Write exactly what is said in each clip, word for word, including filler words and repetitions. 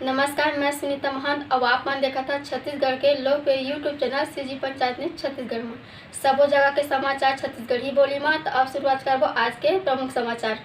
नमस्कार, मैं सुनीता महंत। अब आप मन देखत हव छत्तीसगढ़ के लोकप्रिय YouTube channel CG panchayat news Chhattisgarh में। सबो जगह के समाचार छत्तीसगढ़ी बोली में। तो अब शुरुआत करबो आज के प्रमुख समाचार।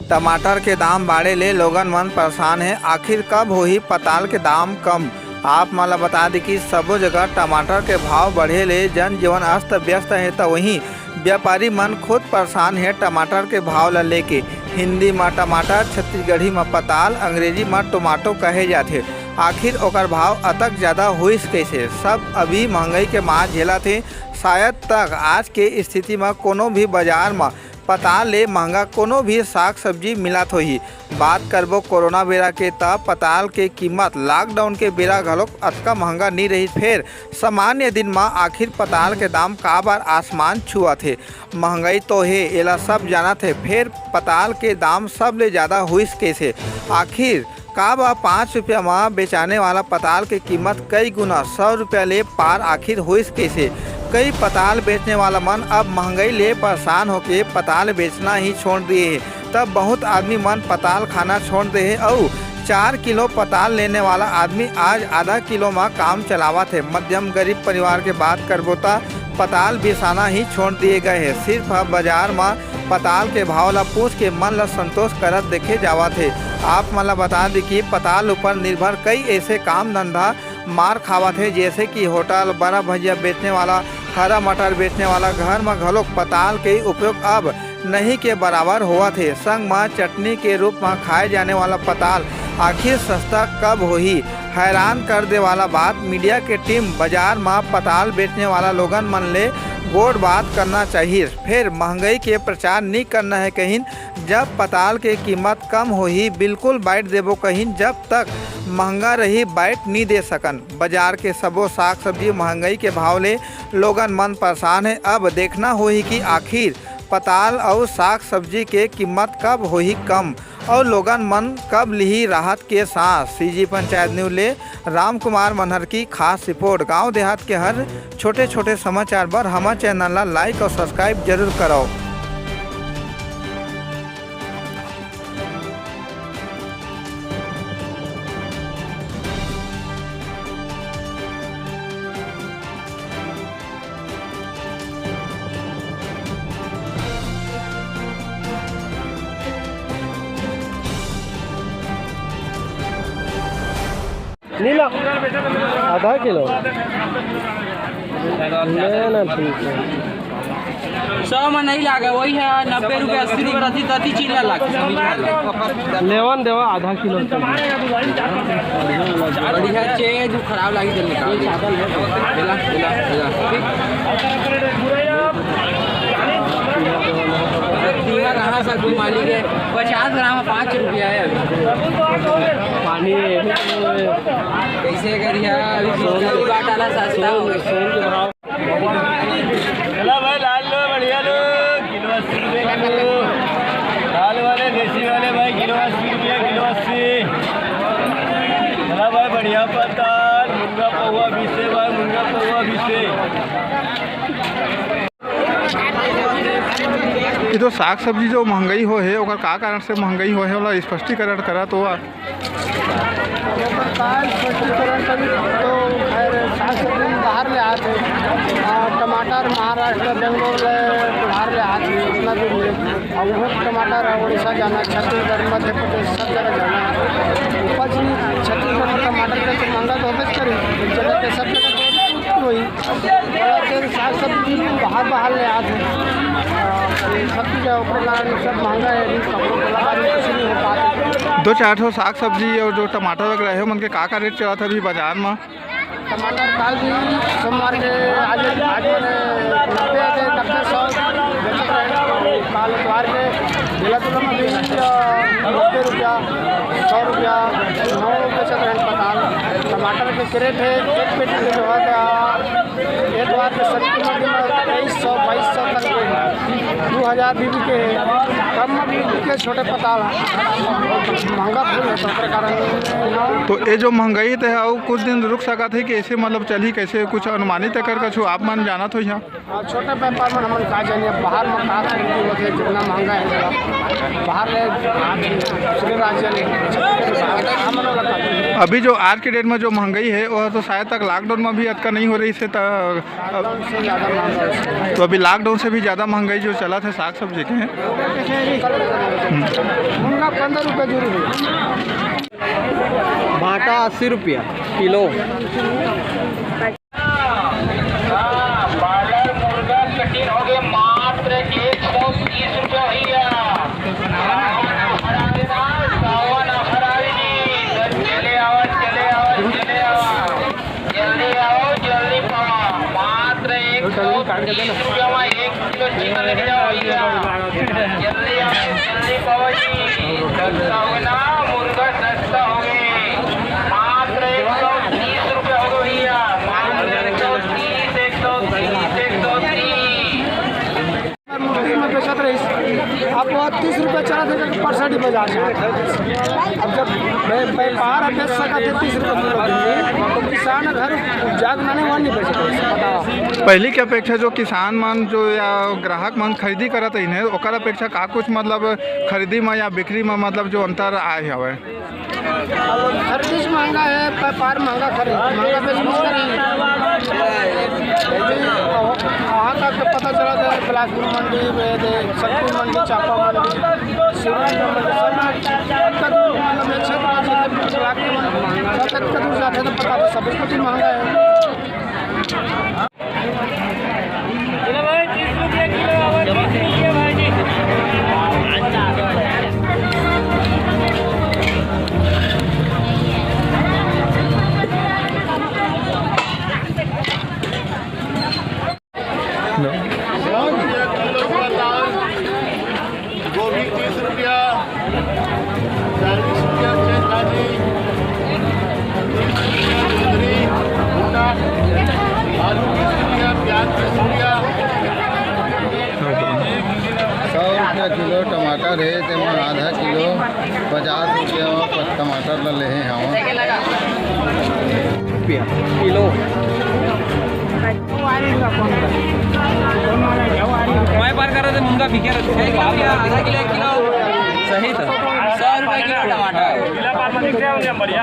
टमाटर के दाम बाढ़े ले लोगन मन परेशान हे, आखिर कब होही पताल के दाम कम? आप मन ल बता दी कि सबो जगह टमाटर के भाव बढ़े ले जनजीवन अस्त व्यस्त हे, त वहीं व्यापारी मन खुद परेशान हे टमाटर के भाव ल लेके। हिंदी म टमाटर, छत्तीसगढ़ी म पताल, अंग्रेजी म टोमेटो कहे जाथे। आखिर ओकर भाव अतक ज्यादा होइस कइसे? सब अभी महंगाई के मार झेलत हे। शायद तक आज के स्थिति म कोनो भी बाजार म पताल ले महंगा कोनो भी साग सब्जी मिलत होही। बात करबो कोरोना बेरा के, त पताल के कीमत लॉकडाउन के बेरा घलोक अतका महंगा नी रहिस। फेर सामान्य दिन म आखिर पताल के दाम काबर आसमान छुअत हे? महंगाई तो हे, एला सब जानत हे, फेर पताल के दाम सबले ज्यादा होइस कइसे? आखिर काबर पाँच रुपया म बेचाने वाला पताल के कीमत कई गुना सौ रुपया ले पार आखिर होइस कइसे? कई पताल बेचने वाला मन अब महंगाई ले परेशान होके पताल बेचना ही छोड़ दिए हे। तब बहुत आदमी मन पताल खाना छोड़ दे हे अउ चार किलो पताल लेने वाला आदमी आज आधा किलो म काम चलावत हे। मध्यम गरीब परिवार के बात करबो, त पताल बिसाना ही छोड़ दिए गए हे। सिर्फ अब बाजार म पताल के भाव ला पूछ के मन ला संतोष करत देखे जावत हे। आप मन ला बता दी कि पताल ऊपर निर्भर कई ऐसे काम धंधा मार खावत हे, जैसे कि होटल, बड़ा भजिया बेचने वाला, हरा मटर बेचने वाला, घर म घलोक पताल के उपयोग अब नहीं के बराबर होवत हे। संग म चटनी के रूप म खाए जाने वाला पताल आखिर सस्ता कब होही? हैरान कर दे वाला बात, मीडिया के टीम बाजार म पताल बेचने वाला लोगन मन ले गोठ बात करना चाहिए, फेर महंगाई के प्रचार नी करना हे कहिन। जब पताल के कीमत कम होही, बिल्कुल बांट देबो कहिन, जब तक महंगा रही, बांट नी दे सकन। बाजार के सबो साग सब्जी महंगाई के भाव ले लोगन मन परेशान हे। अब देखना होही कि आखिर पताल अउ साग सब्जी के कीमत कब होही कम, अउ लोगन मन कब लिही राहत के सांस। सीजी पंचायत न्यूज ले राम कुमार मनहर की खास रिपोर्ट। गांव देहात के हर छोटे-छोटे समाचार बर हमर चैनल ला like अउ subscribe जरूर करव। नीला आधा किलो। ले ना, ठीक है। सौ में नहीं लागे, वही है नब्बे रुपया, अस्सी रुपया रहती, तती चिल्ला लागे। लेवन देवा आधा किलो। बढ़िया चीज, खराब लागी, जल्दी निकाल दे। मिला, मिला, मिला। ठीक। तीना कहाँ से तू मालिक है? पचास ग्राम में पाँच रुपया है अभी। पानी कैसे करिया? अभी बीस का जुगाड़ डाला, सस्ता हो गया। सोन के भाव। चला भाई, लाल लो, बढ़िया लो, किलो अस्सी रुपये किलो। लाल वाले, देसी वाले भाई, किलो अस्सी रुपये, किलो अस्सी। चला भाई, बढ़िया पताल, मुनगा पौवा बीसे भाई, मुनगा पौवा बीसे। ये तो साग सब्जी जो महंगाई हो हे, ओकर का कारण से महंगाई हो हे, ओला स्पष्टीकरण करा तो। ओकर का स्पष्टीकरण करी तो खैर, साग सब्जी बाहर ले आत हे। आ, टमाटर महाराष्ट्र, बेंगलोर ले बाहर ले आत हे, उतना दूर ले। और वो टमाटर है, उड़ीसा जाना, छत्तीसगढ़, मध्य प्रदेश, सब जगह जाना है। उपज भी छत्तीसगढ़ में टमाटर के तो महंगा तो होबे करी, एक जगह के सब जगह तो होई। और फिर साग सब्जी भी बाहर, बाहर ले आत हे। आ, सब चीज़ है, ओकर कारण सब महंगा है, अभी कपड़ों के अलावा भी कुछ नहीं हो पाते। दो चार ठो साग सब्जी और जो टमाटर वगैरह है, उनके का, का रेट चलत है अभी बाजार में? टमाटर काल भी सोमवार के, आज, आज मैंने नब्बे के, नब्बे, सौ बेचत रहे। काल एतवार के मिला जुला में भी, अ, नब्बे रुपया, सौ रुपया, नौ बेचत रहे पताल। टमाटर के क्रेट है, एक पेटी के जो है, अ, एतवार के सब्जी मंडी में तेईस सौ, बाईस सौ तक के है, दो हज़ार भी बिके है। कम में भी बिके, छोटे पताल है, महंगा फूल है, तो ओकर कारण ना। तो ये जो महंगाई ते है, अउ कुछ दिन रुक सकत है कि ऐसे मतलब चलही, कैसे कुछ अनुमानित एकर कछु आप मन जानत हो यहाँ? हाँ, छोटे व्यापार में हमन का जानिए, बाहर में का खरीदी होत है, जितना महंगा है, बाहर ले, दूसरे राज्य ले, हमन वाला का अभी जो आज के डेट में जो महंगाई है, वो तो शायद तक लॉकडाउन में भी अतका नहीं हो रही से, त-, तो अभी लॉकडाउन से भी ज़्यादा महंगाई जो चलत हे साग सब्जी के। मुनगा पंद्रह रुपये जोड़ी है। भाटा अस्सी रुपया किलो। हाँ, बॉयलर मुर्गा कटिंग हो गए मात्र एक सौ तीस रुपया भैया। सावन offer आ गया, सावन offer आ गई। चले आओ, चले आओ, चले आओ। जल्दी आओ, जल्दी पाओ। मात्र एक सौ तीस रुपया में एक किलो चिकन लेके जाओ भैया। जल्दी आओ, जल्दी पाओ जी। सस्ता हो गया ना, मुर्गा सस्ता हो गया। मात्र एक सौ तीस रुपया हो गया भैया। मात्र एक सौ तीस, एक सौ तीस, एक सौ तीस। मुर्गी में बेचत रही, अब वो तीस रुपया चला देगा कि परसेंट ही बाजार में। अब जब व्या-, व्यापार है, बेच सकत है तीस रुपया किलो के, तो किसान घर जाग ना नहीं, वहाँ नहीं बेच सकते, बताओ। पहली के अपेक्षा जो किसान मन जो या ग्राहक मन खरीदी करत रहिन हे, ओकर अपेक्षा का कुछ मतलब खरीदी में या बिक्री में मतलब जो अंतर आए हवे? अब खरीदी से महंगा है, व्यापार महंगा खरीद, महंगा बेच बेच कर ही। वहाँ तक तो पता चला था, बिलासपुर मंडी, ये दे, सतपुर मंडी, चांपा मंडी, सिरोही मंडी, सब में दिक्कत, मतलब, एक क्षेत्र में जैसे बीस लाख के मन, सब तक दूर जाते तो पता था, सब कुछ महंगा है। चलो भाई, तीस रुपया किलो, अब तीस रुपया भाई जी। लो। किलो का दाल, गोभी तीस रुपया, चालीस रुपया छह भाजी, तीस रुपया कुंदरी, भुट्टा, आलू बीस रुपया, प्याज तीस रुपया। सौ रुपया किलो टमाटर हे, तेमा आधा किलो पचास रुपया म टमाटर ला लेहे हवं। रुपया किलो। मैं बार कर रहे थे, मुनगा बिके रहते थे। आधा किलो, एक किलो। सही था। सौ रुपये किलो टमाटर। सौ रुपये किलो टमाटर।